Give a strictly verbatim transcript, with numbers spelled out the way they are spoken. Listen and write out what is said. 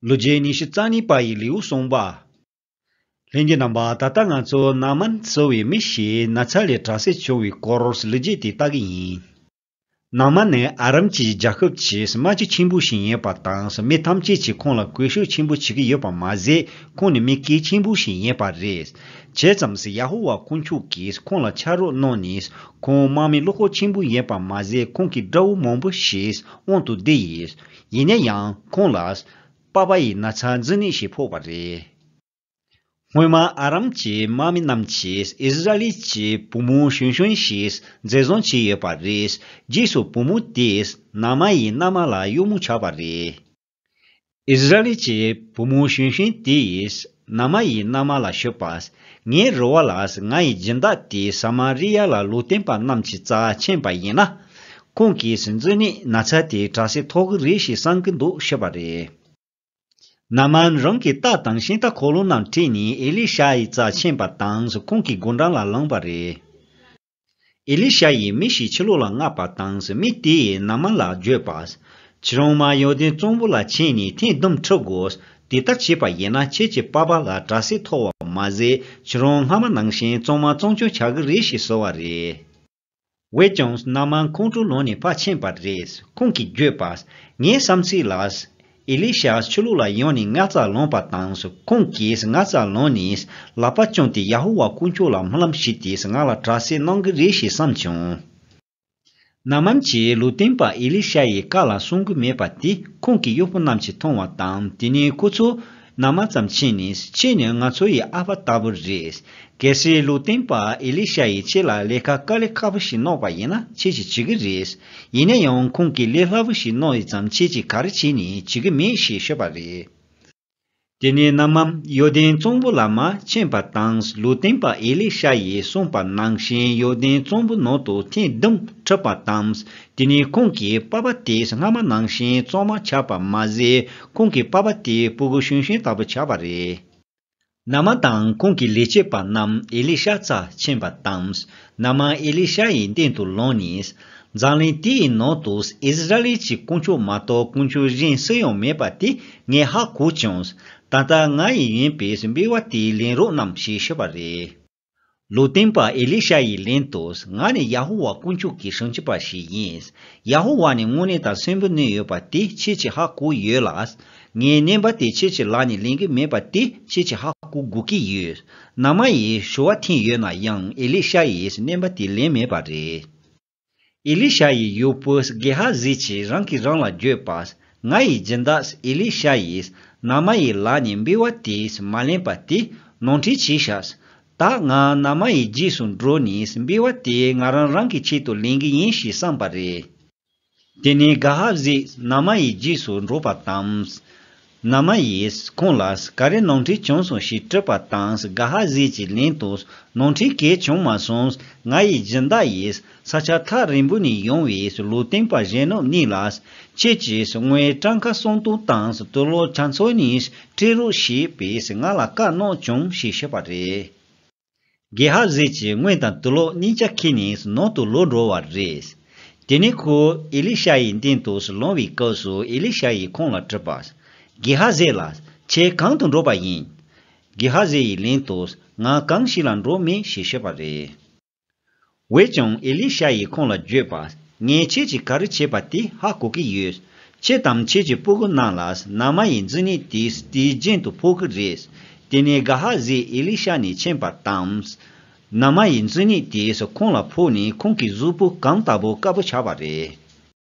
ལོ་རྒྱུས་ཉི་ཤུ་རྩ་གཉིས་པ་ཡི་ལེའུ་གསུངས་པ། ལྷན་རྒྱས་རྣམ་པ། ད་ལྟ་ང་ཚོ་ནཱ་མན་ཟེར་བའི་མི་ཞིག་ན་ཚ་ལས་དྲག་སྐྱེད་བྱུང་བའི་སྐོར་ལོ་རྒྱུས་དེ་ལྟ་གི་ཡིན། ནཱ་མན་ནི་ཨ་རམ་གྱི་རྒྱལ་ཁབ་ཀྱི་དམག་སྤྱི་ཆེན་པོ་ཞིག་ཡིན་པ་དང་། མི་ཐམས་ཅད་ཀྱིས་ཁོང་ལ་གུས་ཞབས་ཆེན་པོ་བྱེད་ཀྱི་ཡོད་པ་མ་ཟད། ཁོང་ནི་མི་གལ་ཆེན་པོ་ཞིག་ཡིན་པ་རེད། བྱས་ཙང་ཡ་ཧོ་ཝཱ་དཀོན་མཆོག་གིས་ཁོང་ལ་ཆ་རོགས་གནང་ནས། ཁོང་དམག་མི་བློ་ཁོག་ཆེན་པོ་ཡིན་པ་མ་ཟད། ཁོང་གི་དགྲ་བོ་མང་པོ་ཞིག་དབང་དུ་བསྡུས་ཡོད། ཡིན་ན་ཡང་ཁོང་ལ་པགས་པ་ཡི་ན་ཚ་མཛེ་ནད་ཞིག་ཕོག་པ་རེད། སྔོན་མ་ཨ་རམ་གྱི་དམག་མི་རྣམས་ཀྱིས་ཨིསི་ར་ཨེལ་གྱི་བུ་མོ་གཞོན་གཞོན་ཞིག་འཛིན་བཟུང་བྱས་ཡོད་པ་རེད། རྗེས་སུ་བུ་མོ་དེས་ནཱ་མན་ཡི་མནའ་མ་ལ་གཡོག་མོ་ཆགས་པ་རེད། ཨིསི་ར་ཨེལ་གྱི་བུ་མོ་གཞོན་གཞོན་དེས་ནཱ་མན་ཡི་མནའ་མ་ལ་ཞུས་པ། ངའི་རེ་བ་ལ་ང་ཡི་སྦྱིན་བདག་དེ་ས་མ་རི་ཡ་ལ་ལུང་སྟོན་པ་རྣམས་ཀྱི་རྩར་ཕྱིན་པ་ཡིན་ན། ཁོང་གིས་མཛེ་ནད་ན་ཚ་དེ་དྲག་སྐྱེད་ཐོབ་ཀྱི་རེད་ཞེས་བསམ་གྱི་འདུག་ཞུས་པ་རེད། ནཱ་མན་རང་གི་རྟ་དང་ཤིང་རྟ་འཁོར་ལོ་རྣམས་ཁྲིད་ནས་ཨེ་ལི་ཤ་ཡི་རྩར་ཕྱིན་པ་དང་། ཁོང་གི་སྒོ་འགྲམ་ལ་ལངས་པ་རེད། ཨེ་ལི་ཤ་ཡིས་མི་ཞིག་ཕྱི་ལོགས་ལ་མངགས་པ་དང་། མི་དེས་ནཱ་མན་ལ་བརྗོད་པ། ཁྱེད་རང་མར་ཡོར་དན་གཙང་པོ་ལ་ཕྱིན་ནས་ཐེངས་བདུན་འཁྲུད་དགོས། དེ་ལྟར་བྱས་པ་ཡིན་ན་ཁྱེད་ཀྱི་པགས་པ་ལ་དྲག་སྐྱེད་ཐོབ་པ་མ་ཟད། ཁྱེད་རང་སྔ་མ་ནང་བཞིན་གཙང་མ་གཙང་རྐྱང་ཆགས་ཀྱི་རེད་ཞེས་ཟེར་བ་རེད། འོན་ཀྱང་ནཱ་མན་ཁོང་ཁྲོ་ལངས་ནས་ཕར་ཕྱིན་པ་རེད། ཁོང་གིས་བརྗོད་པ། ངའི་བསམ་ཚུལ་ལ། ཨེ་ལི་ཤ་ཕྱི་ལོགས་ལ་ཡོང་ནས་ང་རྩར་ལངས་པ་དང་། ཁོང་གིས་ང་རྩར་ལངས་ནས་ལག་པ་བརྐྱངས་ཏེ་ཡ་ཧོ་ཝཱ་དཀོན་མཆོག་ལ་སྨོན་ལམ་ཞུས་ཏེ་ང་ལ་དྲག་སྐྱེད་གནང་གི་རེད་ཞེས་བསམ་བྱུང་། ནཱ་མན་གྱིས་ལུང་སྟོན་པ་ཨེ་ལི་ཤ་ཡི་བཀའ་ལ་སྲུང་གི་མེད་པ་དེ་ཁོང་གི་གཡོག་པོ་རྣམས་ཀྱིས་མཐོང་བ་དང་། དེ་ནས་ཁོ་ཚོ་ནཱ་མན་ཙམ་ཕྱིན་ནས། ཁྱེད་ནི་ང་ཚོ་ཡི་ཨ་ཕ་ལྟ་བུ་རེད། གལ་སྲིད་ལུང་སྟོན་པ་ཨེ་ལི་ཤ་ཡིས་ཁྱེད་ལ་ལས་ཀ་དཀའ་ལས་ཁག་པོ་ཞིག་གནང་བ་ཡིན་ན་ཁྱེད་ཀྱིས་བྱེད་ཀྱི་རེད། ཡིན་ན་ཡང་ཁོང་གིས་ལས་སླ་པོ་ཞིག་གནང་ཡོད་ཙང་ཁྱེད་ཀྱིས་ག་རེ་བྱས་ནས་བྱེད་ཀྱི་མེད་ཞེས་ཤོད་པ་རེད། དེ་ནས་ནཱ་མན་ཡོར་དན་གཙང་པོ་ལ་མར་ཕྱིན་པ་དང་། ལུང་སྟོན་པ་ཨེ་ལི་ཤ་ཡིས་གསུངས་པ་ནང་བཞིན་ཡོར་དན་གཙང་པོ་ནང་དུ་ཐེངས་བདུན་ཁྲིད་པ་དང་། དེ་ནས་ཁོང་གི་པགས་པ་དེ་སྔ་མ་ནང་བཞིན་གཙང་མ་ཆགས་པ་མ་ཟད། ཁོང་གི་པགས་པ་དེ་སྤུ་གུ་གཞོན་གཞོན་ལྟ་བུ་ཆགས་པ་རེད། ནཱ་མན་དང་ཁོང་གི་ལས་བྱེད་པ་རྣམས་ཨེ་ལི་ཤ་རྩར་ཕྱིན་པ་དང་། ནཱ་མན་ཨེ་ལི་ཤ་ཡི་མདུན་དུ་ལངས་ནས། འཛམ་གླིང་འདི་ཡི་ནང་དུ་ཨིསི་ར་ཨེལ་གྱི་དཀོན་མཆོག་མ་གཏོགས་དཀོན་མཆོག་གཞན་སུ་ཡང་མེད་པ་དེ་ངས་ཧ་གོ་བྱུང་། ད་ལྟ་ང་ཡི་ཡིན་པའི་འབུལ་བ་དེ་ལེན་རོགས་གནང་ཞེས་ཞུས་པ་རེད། ལུང་སྟོན་པ་ཨེ་ལི་ཤ་ཡིས་ལན་དུ། ང་ནི་ཡ་ཧོ་ཝཱ་དཀོན་མཆོག་གི་དྲིན་ཅན་པ་ཞིག་ཡིན། ཡ་ཧོ་ཝཱ་ནི་དངོས་གནས་དང་གསོན་པོ་གནས་ཡོད་པ་དེ་ཁྱེད་ཀྱིས་ཧ་གོ་ཡོད་ལ། ངས་བསྣན་པ་དེ་ཁྱེད་ཀྱི་ལག་ནས་ལེན་གྱི་མེད་པ་དེ་ཁྱེད་ཀྱིས་ཧ་གོ་དགོས་ཀྱི་ཡོད། ནཱ་མན་ཡིས་ཞུ་བ་འཐེན་ཡོད་ན་ཡང་ཨེ་ལི་ཤ་ཡིས་བསྣན་པ་དེ་ལེན་མེད་པ་རེད། ཨེ་ལི་ཤ་ཡི་གཡོག་པོ་གེ་ཧ་ཟི་གྱིས་རང་གིས་རང་ལ་བརྗོད་པ། ང་ཡི་སྦྱིན་བདག་ཨེ་ལི་ཤ་ཡིས་ནཱ་མན་ཡི་ལག་ནས་འབུལ་བ་དེ་མ་ལེན་པ་དེ་ནོར་འཁྲུལ་བྱས་ཤག་ད་ང་ནཱ་མན་ཡི་རྗེས་སུ་འགྲོ་ནས་འབུལ་བ་དེ་ང་རང་རང་གི་ཆེད་དུ་ལེན་གྱི་ཡིན་ཞེས་བསམས་པ་རེད། དེ་ནས་གེ་ཧ་ཟིས་ནཱ་མན་ཡི་རྗེས་སུ་འགྲོ་བ་དང་། ནཱ་མན་ཡིས་ཁོང་ལ་ག་རེ་ནོར་འཁྲུལ་བྱུང་སོང་ཞེས་དྲིས་པ་དང་། གེ་ཧ་ཟི་གྱིས་ལན་དུ། ནོར་འཁྲུལ་གང་ཡང་བྱུང་མ་སོང་། ང་ཡི་སྦྱིན་བདག་ཡིས་ས་ཆ་ཐག་རིང་པོ་ནས་ཡོང་བའི་ལུང་སྟོན་པ་གཞོན་ནུ་གཉིས་ལ། ཁྱེད་ཀྱིས་དངུལ་ཊཱ་ཀ་སུམ་སྟོང་དང་དུག་སློག་ཆ་ཚང་གཉིས་སྤྲད་རོགས་ཞེས་པས་ང་ལ་བཀའ་གནང་བྱུང་ཞེས་ཤོད་པ་རེད། གེ་ཧ་ཟི་གྱིས་དངུལ་དང་དུག་སློག་གཉིས་ཀ་ཁྱེར་ནས་ནང་དུ་ལོག་འགྲོ་བ་རེད། དེ་ནས་ཁོ་ཨེ་ལི་ཤ་ཡི་མདུན་དུ་ལངས་པའི་སྐབས་སུ་ཨེ་ལི་ཤ་ཡིས་ཁོང་ལ་དྲིས་པ། གེ་ཧ་ཟི་ལགས། ཁྱེད་གང་དུ་འགྲོ་བ་ཡིན། གེ་ཧ་ཟི་ཡིས་ལན་དུ། ང་གང་ཞིག་ལ་འགྲོ་མིན་ཞེས་ཤོད་པ་རེད། འོན་ཀྱང་ཨེ་ལི་ཤ་ཡིས་ཁོང་ལ་བརྗོད་པ། ངས་ཁྱེད་ཀྱིས་ག་རེ་བྱས་པ་དེ་ཧ་གོ་གི་ཡོད། ཁྱེད་དང་ཁྱེད་ཀྱི་སྤུ་གུ་རྣམས་ལ་ནཱ་མན་ཡི་མཛེ་ནད་དེ་དེའི་རྒྱུན་དུ་ཕོག་གི་རེད། དེ་ནས་གེ་ཧ་ཟིས་ཨེ་ལི་ཤ་ནས་མཁྱེན་པ་དང་། ནཱ་མན་ཡི་མཛེ་ནད་དེས་ཁོང་ལ་ཕོག་ནས་ཁོང་གི་གཟུགས་པོ་གངས་ལྟ་བུ་དཀར་པོ་ཆགས་པ་རེད།